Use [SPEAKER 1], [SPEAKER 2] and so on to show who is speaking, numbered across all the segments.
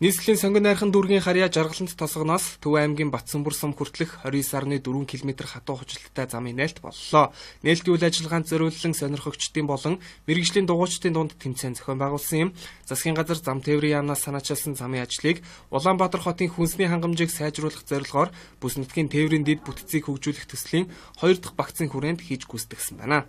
[SPEAKER 1] Нийслэлийн Сонгон найрхан дүүргийн харьяа Жаргалант тосгоноос Төв аймгийн Батсүмбэр сум хүртэлх 29.4 км хатуу хужилттай замын нээлт боллоо. Нээлтийн үйл ажиллагаанд зориулсан сонирхогчдын болон мэргэжлийн дугуйчдын дунд тэмцээн зохион байгуулсан юм. Засгийн газар зам тээврийн яамнаас санаачилсан замын ажлыг Улаанбаатар хотын хүнсний хангамжийг сайжруулах зорилгоор бүс нутгийн тээврийн дэд бүтцийг хөгжүүлэх төслийн 2 дахь багцын хүрээнд хийж гүйцэтгэсэн байна.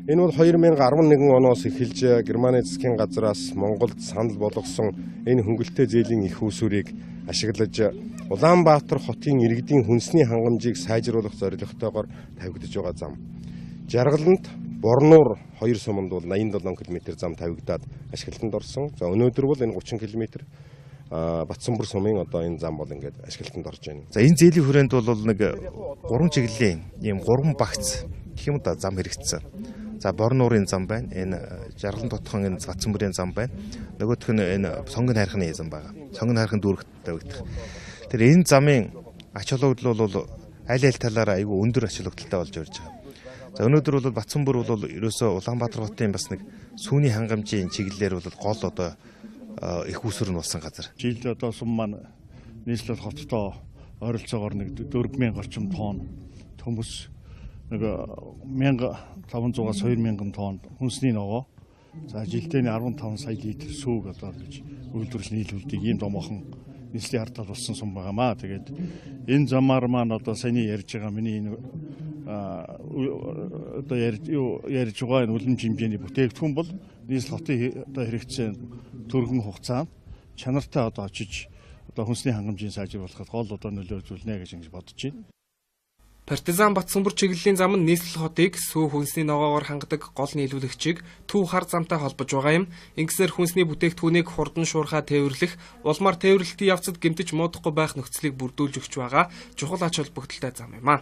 [SPEAKER 2] Энэ бол 2011 оноос эхэлж Германы засгийн газраас Монголд санал болгосон энэ хөнгөлөлттэй зээлийн их усүрийг ашиглаж Улаанбаатар хотын иргэдийн хүнсний хангамжийг сайжруулах зорилготойгоор тавигдаж байгаа зам. Жаргалант Борнуур хоёр суманд бол 87 км зам тавигдаад ашиглалтанд орсон. За өнөөдөр бол энэ 30 км Батсүмбэр сумын одоо энэ зам бол ингээд ашиглалтанд орж байна.
[SPEAKER 3] За энэ зээлийн хүрээнд бол нэг гурван чиглэлийн ийм гурван багц гэх юм да зам хэрэгцсэн. За Борнуурын зам байна. Энэ Жаргалан дотхон энэ Батсүмбэрийн зам байна. Нөгөөх нь энэ Сонгон хайрхны зам байгаа. Сонгон хайрхан дүүрэгт тавигдах. Тэр энэ замын ач холбогдол бол аль аль талаараа айгүй өндөр ач холбогдолтой болж ирж байгаа. За өнөөдөр бол Батсүмбэр бол ерөөсөө Улаанбаатар хотын бас нэг сүүний хангамжийн чиглэлээр бол гол одоо их усүр нь болсон газар.
[SPEAKER 4] Жилд одоо сум маань нийслэл хоттой ойролцоогоор нэг 4000 орчим тонн төмөс нэг 1500-аас 2000 тонн хүнсний ногоо. За жилдээ 15 сая литр сүүг одоо гэж үйлдвэрлэл нийлүүлдэг ийм томоохон нийслэлийн хардтал болсон сум байгаамаа. Тэгээд энэ замаар маань одоо саяны ярьж байгаа миний энэ одоо ярьж байгаа энэ үлэмж хэмжээний бүтээгдэхүүн бол нийслэл хотын одоо хэрэгцээ түргэн хугацаанд чанартай одоо очиж одоо хүнсний хангамжийн сайжруулахад гол одоо нөлөө үзүүлнэ гэж ингэж бодож байна.
[SPEAKER 1] Партизан Батсүмбэр чиглэлийн зам нь нийслэл хотыг сүү хүнсний ногоогоор хангадаг гол нийлүүлэгчийг Төв хар замтай холбож байгаа юм. Ингэсээр хүнсний бүтээгдэхүүнийг хурдан шуурхаа тээвэрлэх, улмаар тээвэрлэлтийн явцад гэмтэж муудахгүй байх нөхцөлийг бүрдүүлж өгч байгаа чухал ач холбогдолтой зам юм а.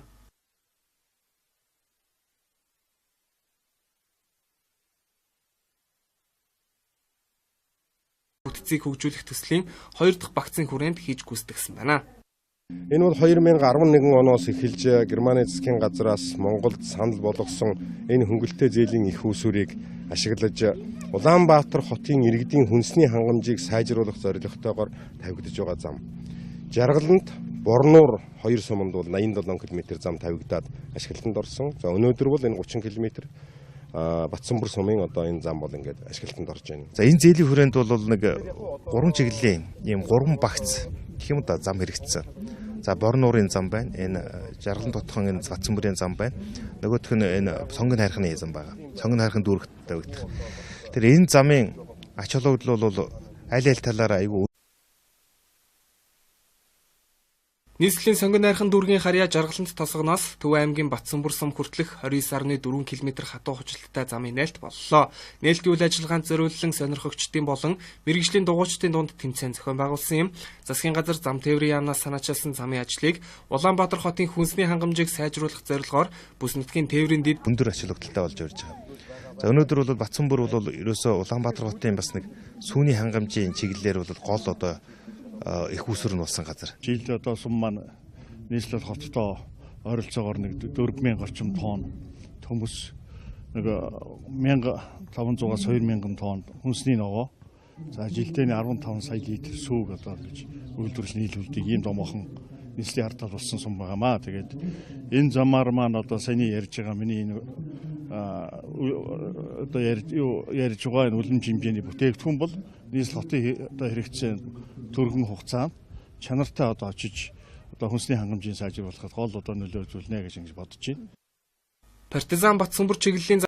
[SPEAKER 1] Бүтцийг хөгжүүлэх төслийн 2 дахь багцын хүрээнд хийж гүйцэтгэсэн байна.
[SPEAKER 2] Энэ бол 2011 оноос эхэлж Германы засгийн газраас Монголд санал болгосон энэ хөнгөлөлттэй зээлийн их усүрийг ашиглаж Улаанбаатар хотын иргэдийн хүнсний хангамжийг сайжруулах зорилготойгоор тавигдаж байгаа зам. Жаргалант Борнуур хоёр суманд бол 87 км зам тавигдаад ашиглалтанд орсон. За өнөөдөр бол энэ 30 км Батсүмбэр сумын одоо энэ зам бол ингээд ашиглалтанд орж байна.
[SPEAKER 3] За энэ зээлийн хүрээнд бол нэг гурван чиглэлийн ийм гурван багц гэх юм да зам хэрэгцсэн. За Борнуурын зам байна. Энэ Жаргалан дотхон энэ Батсүмбэрийн зам байна. Нөгөөх нь энэ Сонгон хайрхны зам байгаа. Сонгон хайрхан дүүрэгт тавигдах. Тэр энэ замын ач холбогдол бол аль аль талаараа айгүй
[SPEAKER 1] Нийслэлийн Сонгон найрхан дүүргийн харьяа Жаргалант тосгоноос Төв аймгийн Батсүмбэр сум хүртэлх 29.4 км хатуу хужилттай замын нээлт боллоо. Нээлтийн үйл ажиллагаанд зориулсан сонирхогчдын болон мэргэжлийн дугуйчдын дунд тэмцээн зохион байгуулсан юм. Засгийн газар зам тээврийн яамнаас санаачилсан замын ажлыг Улаанбаатар хотын хүнсний хангамжийг сайжруулах зорилгоор бүс нутгийн тээврийн дэд
[SPEAKER 3] өндөр ач холбогдолтой болж ирж байгаа. За өнөөдөр бол Батсүмбэр бол ерөөсөө Улаанбаатар хотын бас нэг сүүний хангамжийн чиглэлээр бол гол одоо их усүр нь болсон газар.
[SPEAKER 4] Жилд одоо сум маань нийслэл хоттой ойролцоогоор нэг 4000 орчим тонн төмөс нэг 1500-аас 2000 тонн хүнсний ногоо. За жилдээ 15 сая литр сүүг одоо гэж үйлдвэрлэл нийлүүлдэг ийм томоохон нийслэлийн хардтал болсон сум байгаамаа. Тэгээд энэ замаар маань одоо саяны ярьж байгаа миний энэ одоо ярьж байгаа энэ үлэмж хэмжээний бүтээгдэхүүн бол нийслэл хотын одоо хэрэгцээ түргэн хугацаанд чанартай одоо очиж одоо хүнсний хангамжийн сайжруулахад гол одоо нөлөө үзүүлнэ гэж ингэж бодож байна.
[SPEAKER 1] Партизан Батсүмбэр чиглэлийн